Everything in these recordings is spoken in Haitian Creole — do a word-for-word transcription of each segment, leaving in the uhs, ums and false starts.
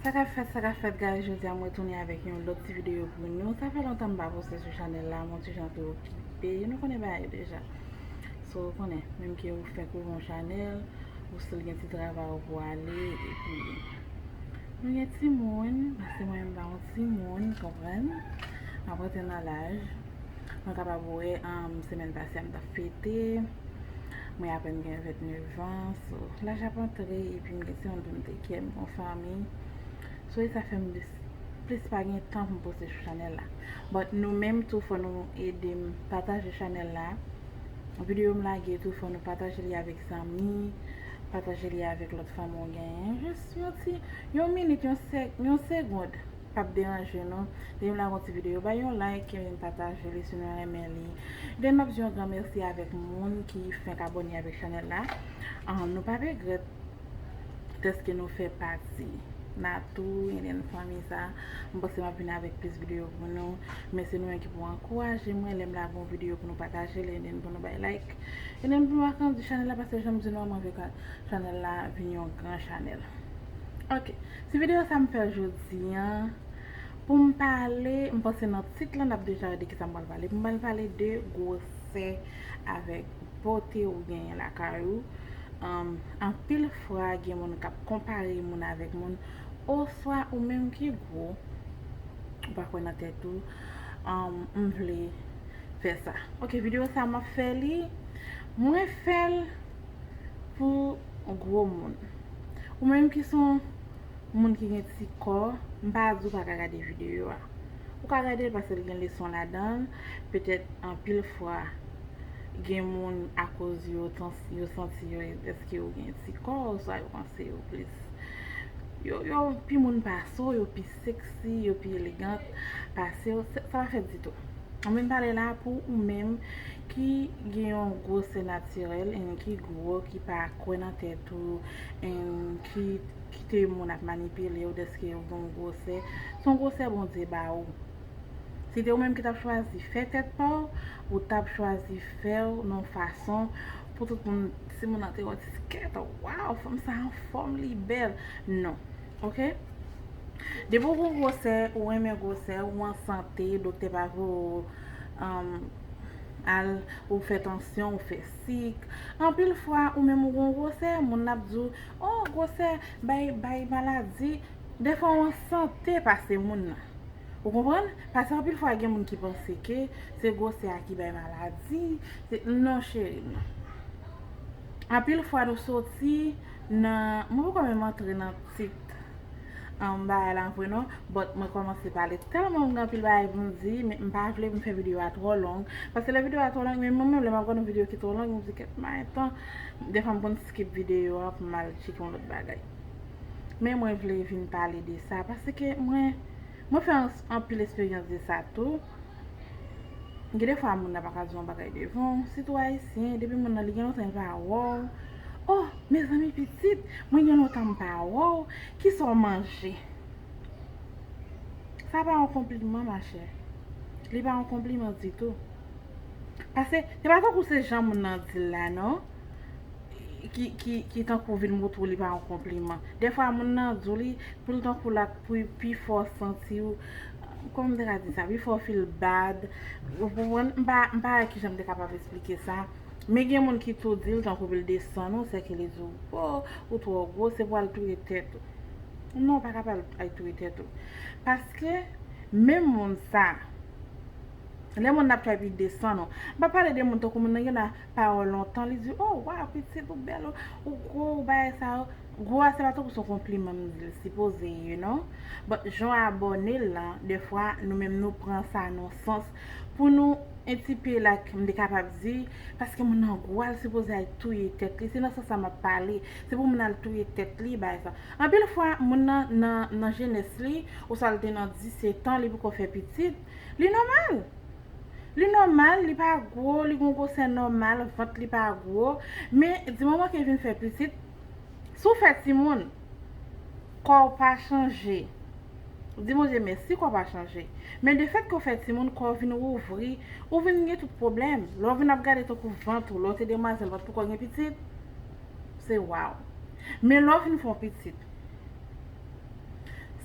Sa k ap fèt, sa k ap fèt, guys, jodi a mwen tounen avèk yon lòt ti videyo pou nou. Sa fè lontan m pa poste sou chanèl la, mwen ti jan te okipe, nou konnen bagay yo deja. So, ou konnen, menm ke ou fèk ouvè yon chanèl, ou still gen ti travay ou pou ale, epi nou gen timoun, paske mwen menm pa yon timoun, konprann? M ap rantre nan laj. Mwen kapab wè, um, semèn pase a m t ap fete. Mwen apèn gen vennèf an, so laj ap antre epi m gen ti moun pou m teke, m gen yon fanmi. So e sa fè m plis, plis pa gen tan pou m poste sou chanèl la. But nou menm tou fò nou ede m pataje chanèl la. Videyo m lage tou fò nou pataje li avèk zanmi, pataje li avèk lòt fanmi w genyen. Jis yon ti, yon minit, yon sèk, yon segond p ap deranje nou. Depi m lage yon ti videyo, bay yon like, pataje li si nou renmen li. Den m ap di yon gran mèsi avèk moun ki fenk abòne avèk chanèl la. Um, nou p ap regrèt dèske nou fè pati Natou, eden fanmi sa. M panse m ap vin avèk plis videyo pou nou. Men se nou menm ki pou ankouraje mwen lè m lage yon videyo pou nou pataje l, eden pou nou bay like. Eden pou nou agrandi chanèl la, paske jan m di nou an, mwen vle ka chanèl la vin yon gran chanèl. Ok, ti videyo sa m fè jodi a, pou m pale, m panse nan tit la n ap deja wè de kisa m pral pale. M pral pale de gwosè avèk bote ou genyen lakay ou. Um, anpil fwa gen moun k ap konpare moun avèk moun, oswa ou menm ki gwo, ou pa kwè nan tèt ou. Um, m vle fè sa. Ok, videyo sa m ap fè li, mwen fè l pou gwo moun. Ou menm ki se yon moun ki gen ti kò, m pa di w pa ka gade videyo a. Ou ka gade l paske l gen leson ladan l. Petèt anpil fwa, gen moun akoz yo, yo santi yo, èske yo gen ti kò, oswa yo panse yo plis, yo, yo pi moun pase w, yo pi seksi, yo pi elegant pase w. Sa pa fèt ditou. Mwen vin pale la pou ou menm ki gen yon gwosè natirèl, and ki gwo, ki pa kwè nan tèt ou, and ki kite moun ap manipile w dèske ou gen yon gwosè. Se yon gwosè Bondye ba ou. Si te ou menm ki t ap chwazi fè tèt pa w, ou t ap chwazi fè w nan yon fason pou tout moun, si moun nan te wè ti kèt, waw, fanm sa anfòm, li bèl. Non. Ok? Depi w gon gwosè, ou renmen gwosè, ou an sante, doktè pa voye w, um, al, ou fè tansyon, ou fè sik. Anpil fwa, ou menm ou gon gwosè, moun nan ap di w, oh, gwosè bay, bay maladi. Defwa, ou an sante pase moun nan. Ou konprann? Paske anpil fwa, gen moun ki panse ke se gwosè a ki bay maladi. Se, non, cheri, non. Anpil fwa, nou soti nan, mwen poko menm antre nan tit, um, bagay la vre non, but mwen kòmanse pale. Tèlman m gen anpil bagay pou m di, men m pa vle pou m fè videyo a twò long. Paske lè videyo a twò long, men mwen menm, lè m ap gade yon videyo ki twò long, m di, kèt, m pa gen tan. Defwa, m konn skip videyo a pou m al tcheke yon lòt bagay. Men mwen vle vin pale de sa, paske mwen, mwen fè an-, anpil esperyans de sa tou. Gen de fwa moun nan pa ka di yon bagay devan w, sitou ayisyen, depi moun nan li gen lontan li pa wè w. Oh, mezanmi pitit, mwen gen lontan m pa wè w, kisa w manje? Sa pa yon konpliman, machè. Li pa yon konpliman ditou. Paske, se pa tankou se jan moun nan di l la, non. Ki, ki, ki tankou vin montre w li pa yon konpliman. Defwa, moun nan di w li, pou l tankou l ap pi, pi fè w santi w, kòman m te ka di sa, pi fè w feel bad. Ou konprann? M pa, m pa wè kijan m te kapab esplike sa. Men gen moun ki tou di l tankou pou l desann ou, sèke li di w, oh, ou twò gwo, se pou al touye tèt ou. Non, ou pa kapab al touye tèt ou. Paske, menm moun sa, lè moun nan ap try pou l desann ou, m pa pale de moun tankou moun nan gen la pawòl lontan, li di, oh, waw, pitit, ou bèl, ou, ou gwo, ou bagay sa yo. Gwo a, se pa tankou se yon konpliman m di l sipoze ye, non. But, jan w abòne l lan, defwa, nou menm nou pran sa nan sans pou nou un petit peu, like, m te kapab di, paske moun nan gwo a, l sipoze al touye tèt li. Se nan sans sa m ap pale. Se pou moun nan al touye tèt li, bagay sa. Anpil fwa, moun nan, nan, nan jenès li, oswa l te nan disèt an, li poko fè pitit, li nòmal. Li nòmal, li pa gwo, li gon gwosè nòmal, vant li pa gwo. Men, di moman ke vin fè pitit, si w fè timoun, kò w pa chanje. Di Bondye mèsi, kò w pa chanje. Men de fèt ke w fè timoun, kò w vin ouvri, ou vin gen tout pwoblèm. Lè w vin ap gade tankou vant ou, lè w te demwazèl, vant pou kò gen pitit, se waw. Men lè w vin fè yon pitit,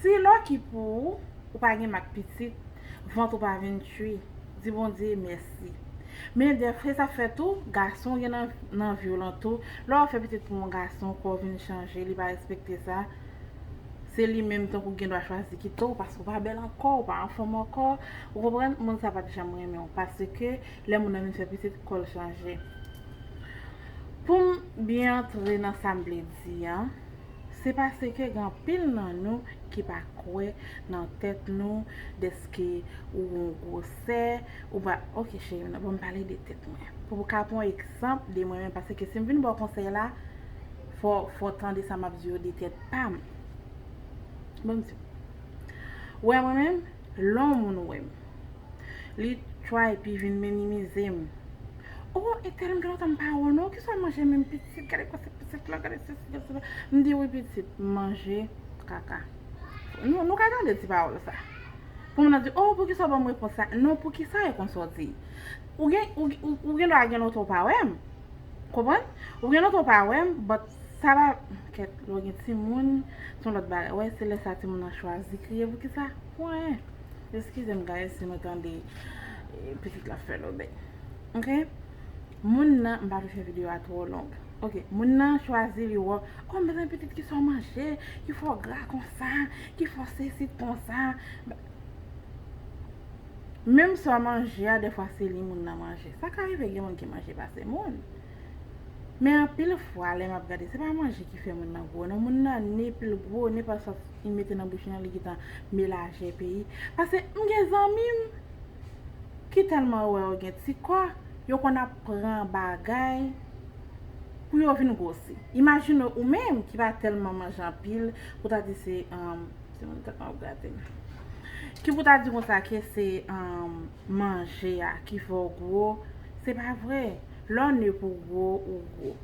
Si lè ki pou ou, ou pa gen mak pitit, vant ou pa vin tchwi, di Bondye mèsi. Men dèfwa sa fè tou, gason gen nan, nan vi w lan tou. Lè w fè pitit pou yon gason, kò w vin chanje, li pa respekte sa. Se li menm tankou gen dwa chwazi kite w, paske w pa bèl ankò, ou pa anfòm ankò. Ou konprann? Moun sa pa t janm renmen w, paske lè moun nan vin fè pitit, kò l chanje. Pou m byen antre nan sa m vle di an, se paske gen anpil nan nou ki pa kwè nan tèt nou, dèske ou gon gwosè, ou pa, ok, cheri, nan, bon, m pale de tèt mwen. Pou w ka pran egzanp de mwen menm, paske si m vin ba w konsèy la, fò, fò w tande sa m ap di yo de tèt pa m. Bon, m di w. Ou wè mwen menm, lè yon moun wè m, li try epi vin minimize m. Oh, entèl, m gen lontan m pa wè w non, kisa w manje menm pitit, gade gwosè pitit la, gade sesi, gade sela. M di wi pitit, m manje kaka. Nou, nou ka tande ti pawòl sa. Pou moun nan di, oh, poukisa w ban m repons sa? Non, poukisa e konsa w di? Ou gen, ou, ou, ou gen dwa gen lontan w pa wè m. Konprann? Ou gen lontan w pa wè m, but sa pa, kèt, lè w gen timoun, se yon lòt bagay. Wè, se lè sa timoun nan chwazi kriye, poukisa? Pwen. Eskize m, guys, si nou tande, eh, pitit la fè lòbèy. Ok? Moun nan, m pa vle fè videyo a twò long. Ok, moun nan chwazi li wè, oh, mezanmi pitit, kisa w manje, ki fè w gra konsa, ki fè w sesi konsa. Menm sa w manje a, dèfwa se li moun nan manje. Sa ka rive gen moun ki manje pase moun. Men anpil fwa, lè m ap gade, se pa manje ki fè moun nan gwo, non. Moun nan ne pil gwo, ne pa sa li mete nan bouch li an, li gentan melaje peyi. Paske m gen zanmi m ki tèlman wè yo gen ti kò, yo konn ap pran bagay pou yo vin gwosi. Imajine ou menm ki pa tèlman manje anpil, pou ta di se, um, se moun tèt mwen ap grate m. Ki pou ta di konsa ke se, um, manje a ki fè w gwo, se pa vre. Lè w ne pou gwo, ou gwo.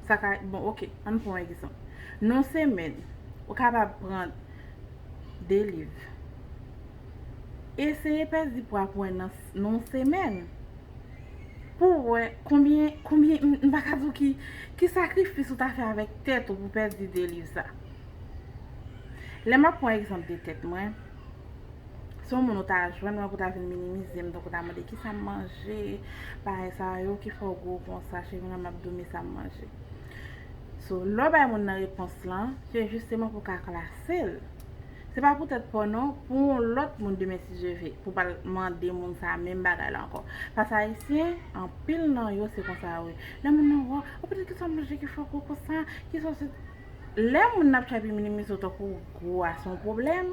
Sa ka, bon, ok, ann pran yon egzanp. Nan yon semèn, ou kapab pran de liv. Eseye pèdi pwa pou wè nan, nan yon semèn. Pou w wè konbyen, konbyen, m, m pa ka di w ki, ki sakrifis ou ta fè avèk tèt ou pou pèdi de liv sa. Lè m ap pran egzanp de tèt mwen, se yon moun ou ta jwenn mwen pou ta vin minimize m, tankou ta mande kisa m manje, bagay sa yo ki fè w gwo konsa, cheri, m ap di w men sa m manje. So, lè w bay moun nan repons lan, se jisteman pou w ka klase l. Se pa poutèt pa w non, pou yon lòt moun demen si Dye vle, pou w pa al mande moun sa menm bagay la ankò. Paske ayisyen, anpil nan yo se konsa yo ye. Lè moun nan wè w, oh, poutèt kisa w manje ki fè w gwo konsa, kisa w se. Lè moun nan ap try pou minimize w tankou w gwo a se yon pwoblèm,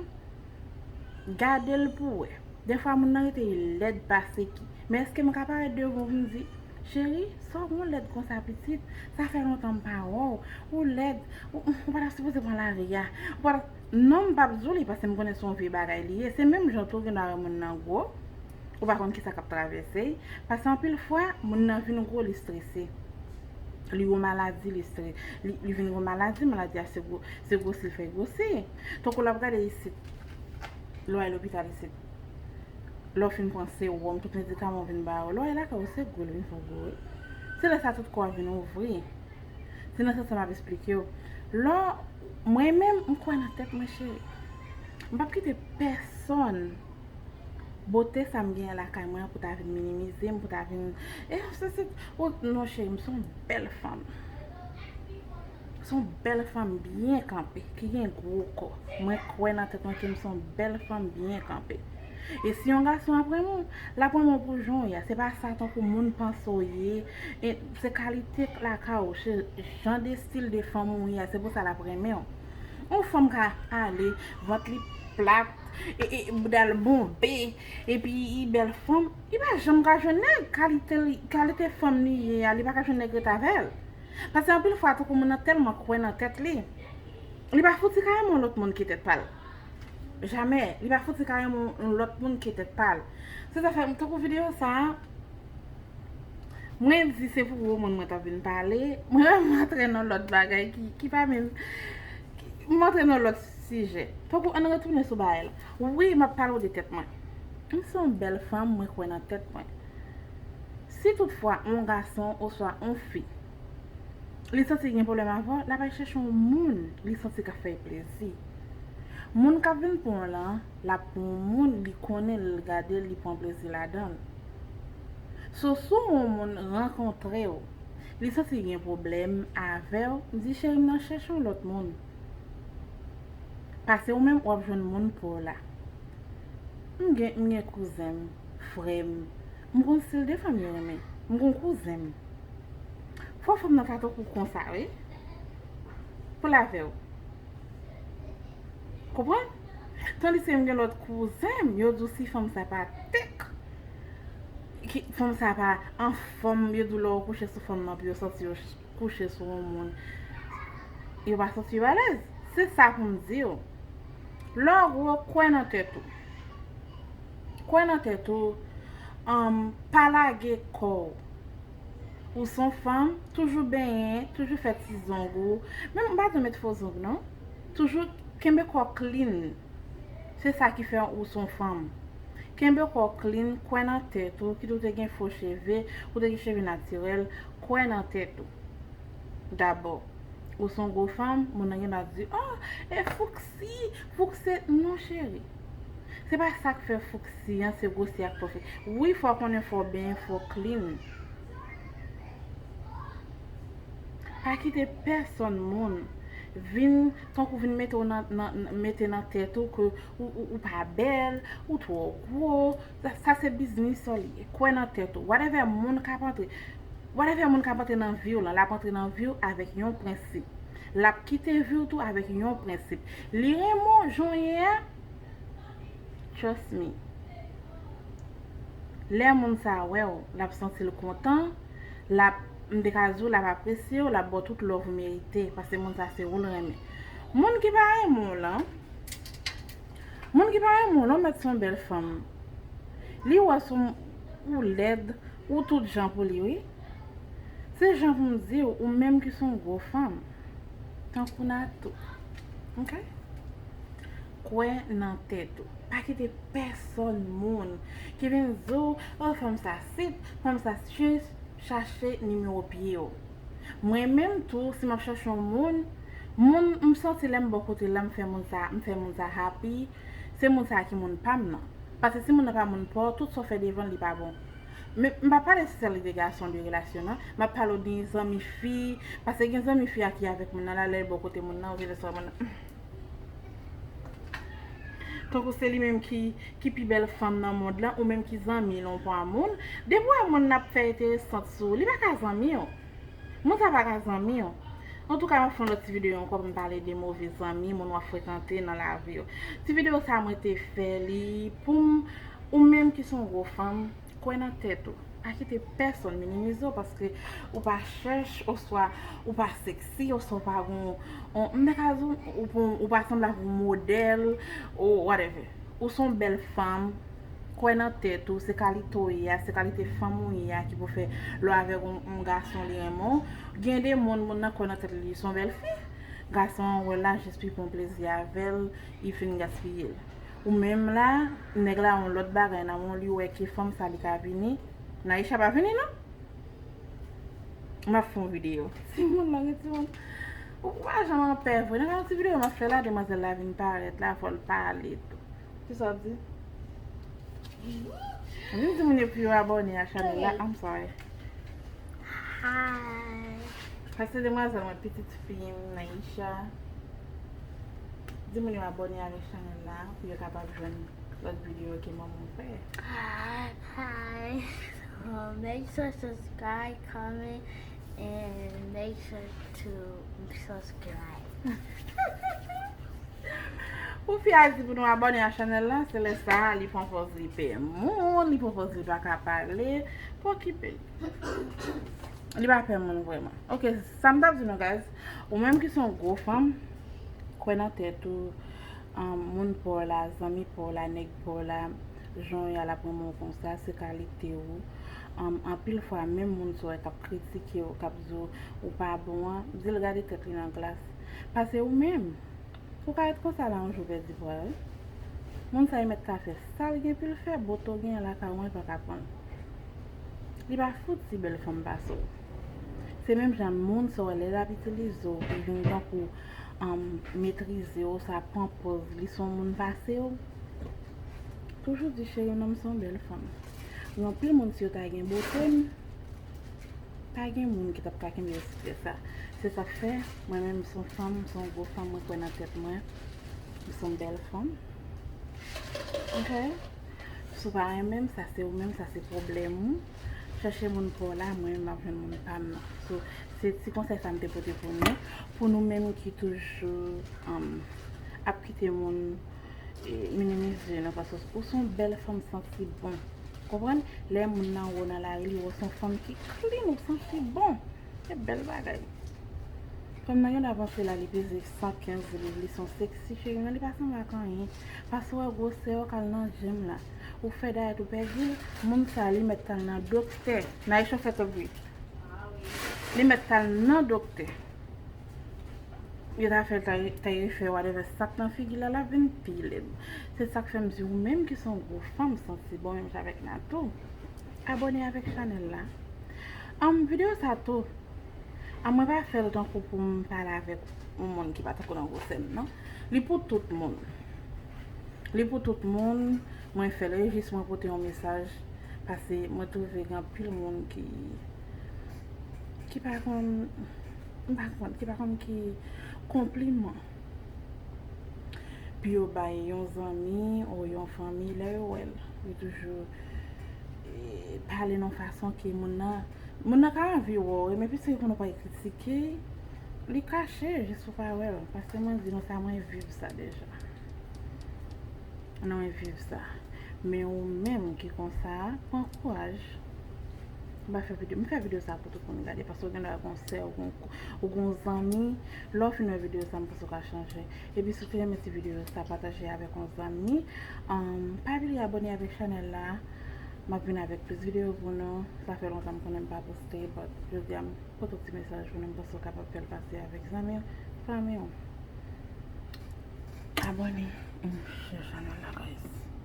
gade l pou w wè. Dèfwa moun nan rete lèd pase ki. Men èske m ka parèt devan w pou m di, cheri, sa w gon lèd konsa pitit? Sa fè lontan m pa wè w. Ou lèd. Ou, ou pa ta sipoze pran lari a. Ou pa ta, non, m p ap di w li paske m konnen se yon vye bagay li ye. Se menm jan tou ou gen dwa wè moun nan gwo. Ou pa konn kisa k ap travèse. Paske anpil fwa, moun nan vin gwo, li strese. Li gon maladi, li stre-, li, li vin gon maladi, maladi a se gwo, se gwosi l fè gwosi. Tankou lè w ap gade isit, lè w al lopital isit, lè w fin pran sewòm, tout medikaman w vin ba yo, lè w al lakay ou se gwo l vin fè w gwo wi. Se lè sa tout kò a vin ouvri. Se nan sans sa m ap esplike w. Lè w, mwen menm, m kwè nan tèt mwen cheri. M p ap kite pèsonn bote sa m genyen lakay mwen an pou ta vin minimize m, pou ta vin, e, se, se, o, non cheri, m se yon bèl fanm. Se yon bèl fanm byen kanpe, ki gen gwo kò. Mwen kwè nan tèt mwen ke m se yon bèl fanm byen kanpe. E si yon gason ap renmen w, l ap renmen w pou jan w ye a. Se pa sa tankou moun panse w ye. E se kalite lakay ou, se jan de stil de fanm ou ye a. Se pou sa l ap renmen w. Yon fanm ka ale, vant li plat, e, e, bouda l bonbe, epi li bèl fanm, li pa janm ka jwenn nèg. Kalite li, kalite fanm li ye a, li pa ka jwenn nèg ret avè l. Paske anpil fwa, tankou moun nan tèlman kwè nan tèt li, li pa fouti ka renmen yon lòt moun ke tèt pa l. Jamè, li pa fouti ka renmen yon lòt moun ke tèt pa l. Se sa fè, tankou videyo sa a, mwen di se pou gwo moun mwen t ap vin pale, mwen menm m antre nan lòt bagay ki, ki pa menm, ki, m antre nan lòt sijè. Tankou ann retounen sou bagay la. Wi, m ap pale w de tèt mwen. M se yon bèl fanm, mwen kwè nan tèt mwen. Si toutfwa yon gason oswa yon fi, li santi gen pwoblèm avè w, l ap al chèche yon moun li santi k ap fè l plezi. Moun k ap vin pran w lan, l ap pran yon moun li konnen, li gade l, li pran plezi ladan l. So, si yon moun rankontre w, li santi li gen pwoblèm avè w, m di, cheri, m nan chèche yon lòt moun. Pase ou menm, w ap jwenn moun pou w la. M gen, m gen kouzen m, frè m. M gon stil de fanm yo renmen. M gon kouzen m. Fò fanm nan ta tankou konsa, wi. Pou l avè w. Konprann? Tandis ke m gen lòt kouzen m, yo di w si fanm sa pa tèk, ki, fanm sa pa anfòm, yo di w lè w kouche sou fanm nan, pou yo santi yo kouche sou yon moun, yo pa santi yo alèz. Se sa pou m di w. Lè w gwo, kwè nan tèt ou. Kwè nan tèt ou. Um, pa lage kò w. Ou se yon fanm, toujou benyen, toujou fè ti zong ou. Menm, m pa di w met fo zong, non. Toujou kenbe kò w clean. Se sa ki fè ou se yon fanm. Kenbe kò w clean, kwè nan tèt ou, kit ou te gen fo cheve, ou te gen cheve natirèl, kwè nan tèt ou. Dabò, ou se yon gwo fanm, moun nan gen dwa di, oh, e fouksi, fouksi, non, cheri. Se pa sa k fè fouksi an, se gwosè ak pwofè. Wi, fò w konnen fò w benyen, fò w clean. Pa kite pèsonn moun vin, tankou vin mete w nan, nan, mete nan tèt ou ke ou, ou, ou pa bèl, ou twò gwo. Sa, sa se biznis ou li ye. Kwè nan tèt ou. Whatever moun k ap antre, whatever moun k ap antre nan vi w lan, l ap antre nan vi w avèk yon prensip. L ap kite vi w tou avèk yon prensip. Li renmen w jan w ye a, trust me. Lè moun sa wè w, l ap santi l kontan, l ap, m te ka di w, l ap apresye w, l ap ba w tout love ou merite, paske moun sa se ou l renmen. Moun ki pa renmen w lan, moun ki pa renmen w lan, ou mèt se yon bèl fanm. Li wè sou ou lèd, ou tout jan pou li, wi. Se jan pou m di w, ou menm ki se yon gwo fanm, tankou Natou. Ok? Kwè nan tèt ou. Pa kite pèsonn moun ki vin di w, oh, fanm sa sit, fanm sa chis, chache nimewo pye w. Mwen menm tou, si m ap chache yon moun, moun, m santi lè m bò kote l la, m fè moun sa, m fè moun sa happy, se moun sa ki moun pa m nan. Paske si moun nan pa moun pa w, tout sa w fè devan l, li pa bon. Men, m pa pale sèl de gason de relasyon nan, m ap pale w de zanmi fi, paske gen zanmi fi a ki avèk moun nan la, lè l bò kote moun nan, ou vin sou moun nan. Tankou se li menm ki, ki pi bèl fanm nan mond lan, ou menm ki zanmi l yon pwa moun, depi w wè moun nan ap fè enteresant sou ou, li pa ka zanmi w. Moun sa pa ka zanmi w. Antouka, m ap fè yon lòt ti videyo ankò pou m pale de move zanmi, moun w ap frekante nan lavi w. Ti videyo sa a, mwen te fè li pou m, ou menm ki se yon gwo fanm, kwè nan tèt ou. Pa kite pèsonn minimize w paske ou pa chèch, oswa ou pa seksi, oswa ou pa gon, on, m ta ka di w, ou pa, ou pa sanble ak yon modèl, ou whatever. Ou se yon bèl fanm, kwè nan tèt ou, se kalite w ye a, se kalite fanm ou ye a ki pou fè lè w avèk yon, yon gason li renmen w. Gen de moun, moun nan kwè nan tèt li, li se yon bèl fi. Gason an wè l la jis pou l pran plezi avè l, li fin gaspiye l. Ou menm la, nèg la yon lòt bagay nan men w, li wè ke fanm sa li ka vini. Naïcha pa vini non. M ap fè yon videyo. Timoun nan gen timoun. Ou pa janm anpè vre. Nan yon ti videyo m ap fè la, demwazèl la vin parèt la, fò l pale tou. Kisa w ap di? Vin di moun yo pou yo abòne a chanèl la. I'm sorry. Hi. Sa se demwazèl mwen, pitit fi m, Naïcha. Di moun yo abòne avèk chanèl la pou yo kapab jwenn lòt videyo ke manman m fè. Hi. Hi. So make sure subscribe, comment, and make sure to subscribe. Pou fi a di pou nou abòne a chanèl la, se lè sa a, li pran pòz li pè moun, li pran pòz li pa ka pale, pa okipe l. Li pa pè moun vrèman. Ok, sa m t ap di nou, guys, ou menm ki se yon gwo fanm, kwè nan tèt ou, um, moun pa w la, zanmi pa w la, nèg pa w la, jan w ye a l ap renmen w konsa, se kalite w. Um, anpil fwa, menm moun sa w wè k ap kritike w, k ap di w ou pa bon an, di l gade tèt li nan glas. Pase ou menm, ou ka ret konsa la yon jou pèdi pwa wi. Moun sa li mèt ka fè sa l gen pou l fè, bote w genyen lakay ou an li pa ka pran l. Li pa fout si bèl fanm pase w. Se menm jan moun sa w wè lè l ap itilize w, li vin tankou um, metrize w, sa pran pòz li se yon moun pase w. Toujou di cheri, non, m se yon bèl fanm. Gen anpil moun, si yo ta gen bote m, pa gen moun ki t ap ka kenbe yo sikrè sa. Se sa k fè, mwen menm, m se yon fanm, m se yon gwo fanm, mwen kwè nan tèt mwen. M se yon bèl fanm. Ok? Si w pa renmen m, sa se ou menm, sa se pwoblèm ou. Chèche moun pa w la, mwen menm m ap jwenn moun pa m nan. So, se ti konsèy sa m te pote pou nou, pou nou menm ki toujou, um, ap kite moun, e, minimize nou, paske ou se yon bèl fanm santi bon. Konprann? Lè moun nan wè w nan lari, li wè w se yon fanm ki clean, ou santi bon. Se bèl bagay. Fanm nan gen dwa panse la li peze san kenz liv, li se yon seksi cheri, men li pa sanble ak anyen. Paske w wè gwosè yo k al nan jem la. Ou fè dayèt ou pèdi l, moun sa li mèt t al nan doktè. Naïcha, fè to bri. Li mèt t al nan doktè. Yo ta fè l ta, ta refè whatever sa k nan figi l la, l ap vin pi lèd. Se sa k fè m di ou menm ki se yon gwo fanm santi bon menm jan avèk Natou. Abòne avèk chanèl la. Anm, videyo sa tou. An, mwen pa fè l tankou pou m pale avèk yon moun ki pa tankou nan gwosè m, non. Li pou tout moun. Li pou tout moun. Mwen fè l jis mwen pote yon mesaj. Paske mwen twouve gen anpil moun ki, ki pa konn, m pa konn, ki pa konn ki konpliman pou yo bay yon zanmi ou yon fanmi lè yo wè l. Yo toujou, e, pale nan fason ke moun nan, moun nan ka anvi wè w, men piske konnen w pral kritike, li kache jis pou w pa wè l. Paske mwen di nou sa, mwen viv sa deja. Mwen viv sa. Men ou menm ki konsa, pran kouraj. M pa fè videyo, m fè videyo sa pou tout moun gade, paske w gen dwa gen yon sè, ou gen yon, ou gen yon zanmi, lè w fin wè videyo sa, m panse w ka chanje. Epi si w te renmen ti videyo sa, pataje avèk yon zanmi. Anm, pa bliye abòne avèk chanèl la. M ap vin avèk plis videyo pou nou. Sa fè lontan m konnen m pa poste, but jodi a m pote yon ti mesaj pou nou. M panse w kapab fè l pase avèk zanmi w, fanmi w. Abòne. M chèche chanèl la, guys.